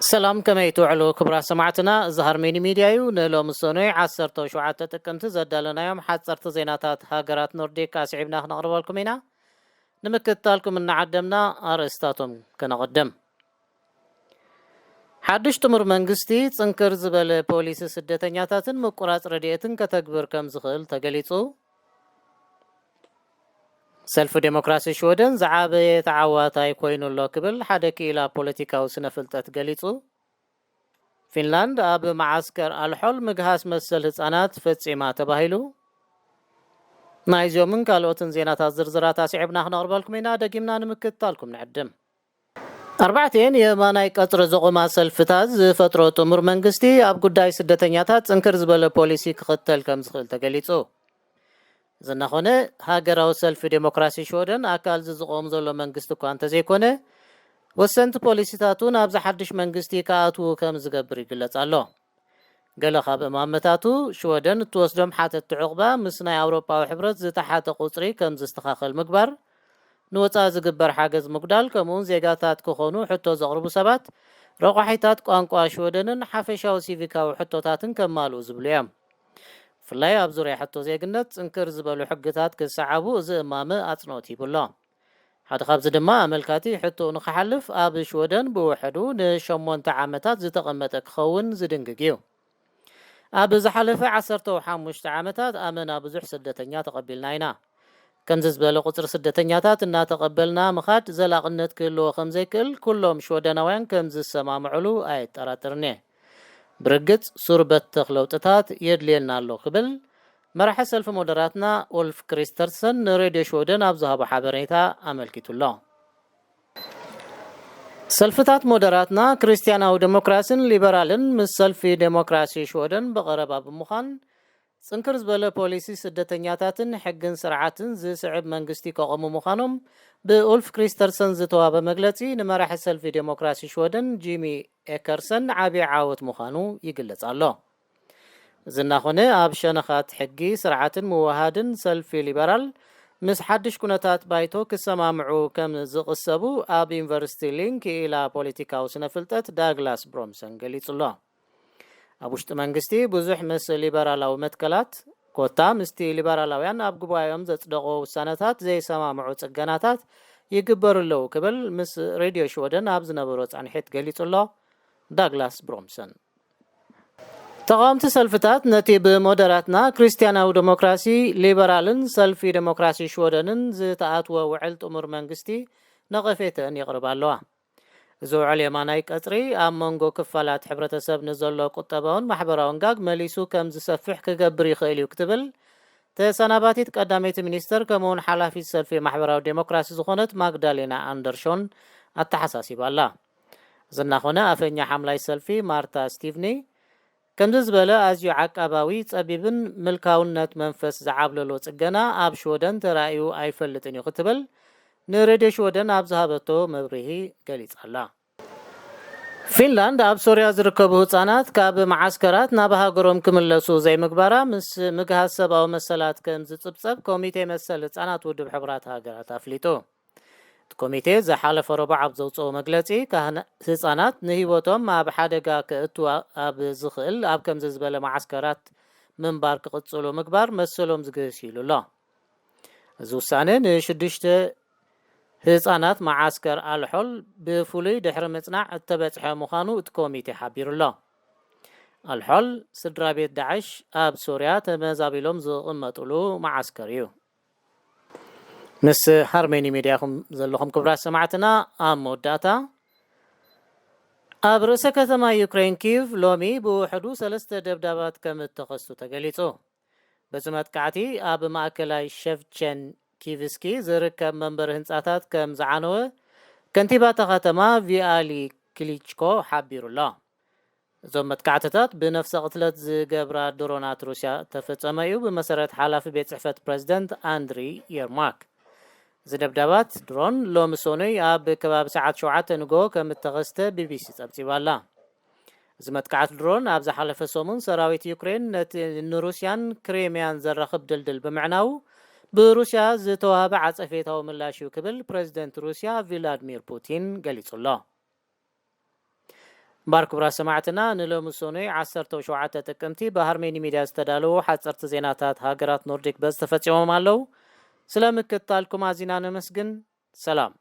ሰላም፣ ከመይ ትውዕሉ ክቡራት ሰማዕትና? እዚ ሃርሜኒ ሚድያ እዩ። ንሎሚ ሰኑይ ዓሰርተ ሸውዓተ ጥቅምቲ ዘዳለናዮም ሓፀርቲ ዜናታት ሃገራት ኖርዲክ ኣስዒብና ክነቕርበልኩም ኢና። ንምክትታልኩም እናዓደምና ኣርእስታቶም ከነቐድም። ሓድሽ ጥሙር መንግስቲ ጽንክር ዝበለ ፖሊሲ ስደተኛታትን ምቁራጽ ረድኤትን ከተግብር ከም ዝኽእል ተገሊጹ። ሰልፊ ዴሞክራሲ ሽወደን ዝዓበየ ተዓዋታይ ኮይኑ ኣሎ ክብል ሓደ ክኢላ ፖለቲካዊ ስነ ፍልጠት ገሊጹ። ፊንላንድ ኣብ መዓስከር ኣልሖል ምግሃስ መሰል ህጻናት ፈጺማ ተባሂሉ። ናይዚኦምን ካልኦትን ዜናታት ዝርዝራት ኣስዒብና ክነቕርበልኩም ኢና። ደጊምና ንምክትታልኩም ንዕድም። ኣርባዕተን የማናይ ቀጽሪ ዝቖማ ሰልፍታት ዝፈጥሮ ጥሙር መንግስቲ ኣብ ጉዳይ ስደተኛታት ጽንክር ዝበለ ፖሊሲ ክኽተል ከም ዝኽእል ተገሊጹ። እዚ እናኾነ፣ ሃገራዊ ሰልፊ ዴሞክራሲ ሽወደን ኣካል እዚ ዝቖም ዘሎ መንግስቲ እኳ እንተዘይኮነ፣ ወሰንቲ ፖሊሲታቱ ናብዚ ሓድሽ መንግስቲ ክኣትዉ ከም ዝገብር ይግለጽ ኣሎ። ገለ ካብ እማመታቱ፣ ሽወደን እትወስዶም ሓተትቲ ዕቑባ ምስ ናይ ኣውሮጳዊ ሕብረት ዝተሓተ ቁጽሪ ከም ዝስተኻኸል ምግባር፣ ንወጻኢ ዝግበር ሓገዝ ምጉዳል፣ ከምኡውን ዜጋታት ክኾኑ ሕቶ ዘቕርቡ ሰባት ረቋሒታት ቋንቋ ሽወደንን ሓፈሻዊ ሲቪካዊ ሕቶታትን ከማልኡ ዝብሉ እዮም። ብፍላይ ኣብ ዙርያ ሕቶ ዜግነት ጽንክር ዝበሉ ሕግታት ክሰዓቡ እዚ እማመ ኣጽንኦት ሂቡ ኣሎ። ሓደ ካብዚ ድማ ኣመልካቲ ሕቶኡ ንክሓልፍ ኣብ ሽወደን ብውሕዱ ንሸሞንተ ዓመታት ዝተቐመጠ ክኸውን ዝድንግግ እዩ። ኣብ ዝሓለፈ ዓሰርተ ሓሙሽተ ዓመታት ኣመና ብዙሕ ስደተኛ ተቐቢልና ኢና። ከምዚ ዝበለ ቁጽሪ ስደተኛታት እናተቐበልና ምኻድ ዘላቕነት ክህልዎ ከም ዘይክእል ኩሎም ሽወደናውያን ከም ዝሰማምዑሉ ኣየጠራጥርን እየ። ብርግጽ ሱር በተኽ ለውጥታት የድልየና ኣሎ ክብል መራሒ ሰልፊ ሞደራትና ኡልፍ ክሪስተርሰን ንሬድዮ ሽወደን ኣብ ዝሃቦ ሓበሬታ ኣመልኪቱ ኣሎ። ሰልፍታት ሞደራትና፣ ክርስትያናዊ ዴሞክራሲን ሊበራልን ምስ ሰልፊ ዴሞክራሲ ሽወደን ብቐረባ ብምዃን ጽንክር ዝበለ ፖሊሲ ስደተኛታትን ሕግን ስርዓትን ዝስዕብ መንግስቲ ከቐሙ ምዃኖም ብኡልፍ ክሪስተርሰን ዝተዋበ መግለጺ ንመራሒ ሰልፊ ዴሞክራሲ ሽወደን ጂሚ ኤከርሰን ዓቢ ዓወት ምዃኑ ይግለጽ ኣሎ። እዚ እናኾነ፣ ኣብ ሸነኻት ሕጊ፣ ስርዓትን ምውሃድን ሰልፊ ሊበራል ምስ ሓድሽ ኩነታት ባይቶ ክሰማምዑ ከም ዝቕሰቡ ኣብ ዩኒቨርሲቲ ሊንክ ክኢላ ፖለቲካዊ ስነ ፍልጠት ዳግላስ ብሮምሰን ገሊጹ ኣሎ። ኣብ ውሽጢ መንግስቲ ብዙሕ ምስ ሊበራላዊ መትከላት፣ ኮታ ምስቲ ሊበራላውያን ኣብ ጉባኤኦም ዘጽደቕዎ ውሳነታት ዘይሰማምዑ ጽገናታት ይግበሩ ኣለዉ ክብል ምስ ሬድዮ ሽወደን ኣብ ዝነበሮ ጻንሒት ገሊጹ ኣሎ ዳግላስ ብሮምሰን። ተቓወምቲ ሰልፍታት ነቲ ብሞደራትና፣ ክርስትያናዊ ዴሞክራሲ ሊበራልን ሰልፊ ዴሞክራሲ ሽወደንን ዝተኣትወ ውዕል ጥሙር መንግስቲ ነቐፌተን የቕርባ ኣለዋ። እዚ ውዕል የማናይ ቀጽሪ ኣብ መንጎ ክፋላት ሕብረተሰብ ንዘሎ ቁጠባውን ማሕበራውን ጋግ መሊሱ ከም ዝሰፍሕ ክገብር ይኽእል እዩ ክትብል ተሰናባቲት ቀዳመይቲ ሚኒስተር ከምኡውን ሓላፊት ሰልፊ ማሕበራዊ ዴሞክራሲ ዝኾነት ማግዳሌና ኣንደርሾን ኣተሓሳሲባ ኣላ። እዚ እናኾነ ኣፈኛ ሓምላይ ሰልፊ ማርታ ስቲቭኒ ከምዚ ዝበለ ኣዝዩ ዓቃባዊ፣ ጸቢብን ምልካውነት መንፈስ ዝዓብለሎ ጽገና ኣብ ሽወደን ተራእዩ ኣይፈልጥን እዩ ክትብል ንሬድዮ ሽወደን ኣብ ዝሃበቶ መብርሂ ገሊጻ ኣላ። ፊንላንድ ኣብ ሶርያ ዝርከቡ ህጻናት ካብ መዓስከራት ናብ ሃገሮም ክምለሱ ዘይምግባራ ምስ ምግሃስ ሰብኣዊ መሰላት ከም ዝጽብጸብ ኮሚቴ መሰል ህጻናት ውድብ ሕቡራት ሃገራት ኣፍሊጡ። እቲ ኮሚቴ ዝሓለፈ ረቡዕ ኣብ ዘውፅኦ መግለፂ፣ ካህና-፣ ህፃናት ንህይወቶም ኣብ ሓደጋ ከእቱ ኣብ ዝኽእል ኣብ ከምዚ ዝበለ መዓስከራት ምንባር ክቕፅሉ ምግባር መሰሎም ዝግህስ ኢሉ ኣሎ። እዚ ውሳነ ንሽዱሽተ ህፃናት መዓስከር ኣልሖል ብፍሉይ ድሕሪ ምፅናዕ እተበፅሐ ምዃኑ እቲ ኮሚቴ ሓቢሩ ኣሎ። ኣልሖል ስድራ ቤት ዳዕሽ ኣብ ሶርያ ተመዛቢሎም ዝቕመጥሉ መዓስከር እዩ። ምስ ሃርሜኒ ሚድያ ኢኹም ዘለኹም ክቡራት ሰማዕትና። ኣብ መወዳእታ፣ ኣብ ርእሰ ከተማ ዩክሬን ኪቭ ሎሚ ብውሕዱ ሰለስተ ደብዳባት ከም እተኸስቱ ተገሊጹ። በዚ መጥቃዕቲ ኣብ ማእከላይ ሸቭቸንኪቭስኪ ዝርከብ መንበሪ ህንጻታት ከም ዝዓነወ ከንቲባ እታ ከተማ ቪኣሊ ክሊችኮ ሓቢሩ ኣሎ። እዞም መጥቃዕትታት ብነፍሰ ቅትለት ዝገብራ ድሮናት ሩስያ እተፈጸመ እዩ፣ ብመሰረት ሓላፊ ቤት ጽሕፈት ፕረዚደንት ኣንድሪ የርማክ። እዚ ደብዳባት ድሮን ሎሚ ሰኑይ ኣብ ከባቢ ሰዓት ሸውዓተ ንግሆ ከም እተኸስተ ቢቢሲ ጸብጺባ ኣላ። እዚ መጥቃዕቲ ድሮን ኣብ ዝሓለፈ ሰሙን ሰራዊት ዩክሬን ነቲ ንሩስያን ክሬምያን ዘራኽብ ድልድል ብምዕናዉ ብሩስያ ዝተዋህበ ዓጸፌታዊ ምላሽ እዩ ክብል ፕረዚደንት ሩስያ ቪላድሚር ፑቲን ገሊጹ ኣሎ። እምባር ክቡራት ሰማዕትና፣ ንሎሚ ሰኑይ ዓሰርተ ሸውዓተ ጥቅምቲ ብሃርሜኒ ሚድያ ዝተዳለዉ ሓፀርቲ ዜናታት ሃገራት ኖርዲክ በዚ ተፈፂሞም ኣለዉ። ስለ ምክትታልኩም ኣዚና ነመስግን። ሰላም።